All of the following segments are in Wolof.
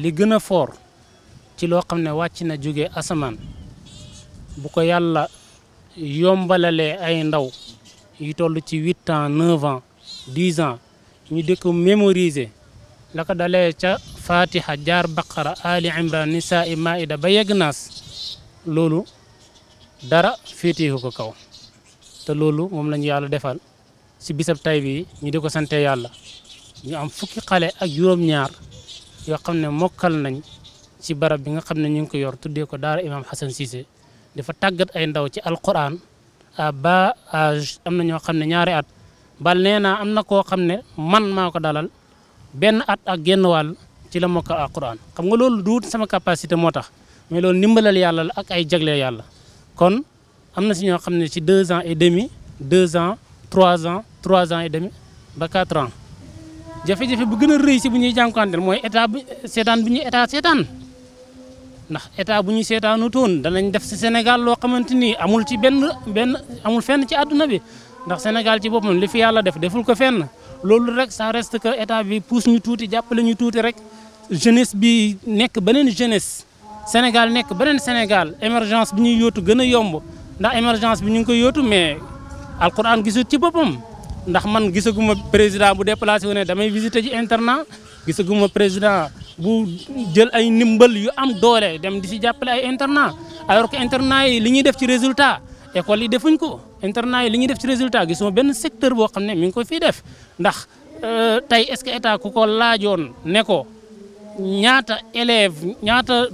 li gën a fort ci loo xam ne wàcc na jóge asamaan bu ko yàlla yombalalee ay ndaw yu toll ci 8 ans 9 ans 10 ans ñu di ko mémoriser la ko dalee ca Fatiha jaar Baqara Ali Imran Nisaa Maida ba yegg Naas loolu dara féeteeku ko kaw te loolu moom lañu yàlla defal si bisab tay bi ñu di ko sante yàlla ñu am fukki xale ak juróom-ñaar yoo xam ne mokkal nañ ci barab bi nga xam ne ñu ngi ko yor tuddee ko daara Imam Hassan Cissé dafa tàggat ay ndaw ci alquran à bas âge am na ñoo xam ne ñaari at bal nee naa am na koo xam ne man maa ko dalal benn at ak genn wàll ci la mokkal alquran xam nga loolu duut sama capacité moo tax mais loolu ndimbalal yàlla la ak ay jagle yàlla kon am na si ñoo xam ne ci 2 ans et demi 2 ans 3 ans 3 ans et demi ba 4 ans jafe-jafe bu gën a rëy si bu ñuy jànkuwanteel mooy état bi seetaan bu ñuy état seetaan ndax état bu ñuy seetaanu toon danañ def si Sénégal loo xamante ni amul ci benn amul fenn ci àdduna bi ndax Sénégal ci boppam li fi yàlla def deful ko fenn loolu rek ça reste que état bi pousse ñu tuuti jàppale ñu tuuti rek jeunesse bi nekk beneen jeunesse Sénégal nekk beneen Sénégal émergence bi ñuy yóotu gën a yomb ndax émergence bi ñu ngi koy yóotu mais alquran gisut ci boppam ndax man gisaguma président bu déplacé wu ne damay visiter ji internat gisaguma président bu jël ay ndimbal yu am doole dem di si jàppale ay internat alors que internat yi li ñuy def ci résultat école yi defuñ ko internat yi li ñuy def ci résultat gisuma benn secteur boo xam ne mi ngi ko fii def ndax tey est-ce que état ku ko laajoon ne ko ñaata élève ñaata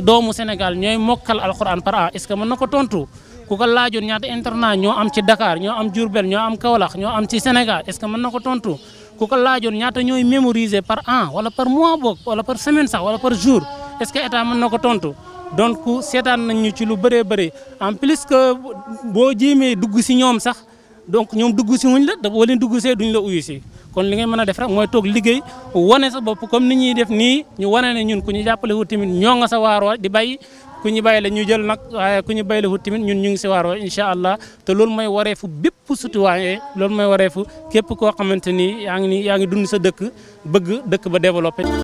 doomu Sénégal ñooy mokkal alxuraan par an est-ce que mën na ko tontu ku ko laajoon ñaata internat ñoo am ci Dakar ñoo am Diourbel ñoo am Kaolack ñoo am ci Sénégal est-ce que mën na ko tontu ku ko laajoon ñaata ñooy mémoriser par an wala par mois boog wala par semaine sax wala par jour est-ce que état mën na ko tontu donc seetaan nañ ñu ci lu bëree bëri en plus que boo jéemee dugg si ñoom sax donc ñoom dugg si wuñ la da boo leen dugg see duñ la uyu si kon li ngay mën a def rek mooy toog liggéey wane sa bopp comme ni ñuy def nii ñu wane ne ñun ku ñu jàppale wu tamit ñoo nga sa waaroo di bay ku ñu bay la ñu jël nag waaye ku ñu bay la wu tamit ñun ñu ngi si waaroo incha allah te loolu mooy wareefu bépp citoyen loolu mooy wareefu képp koo xamante ni yaa ngi dund sa dëkk bëgg dëkk ba développé.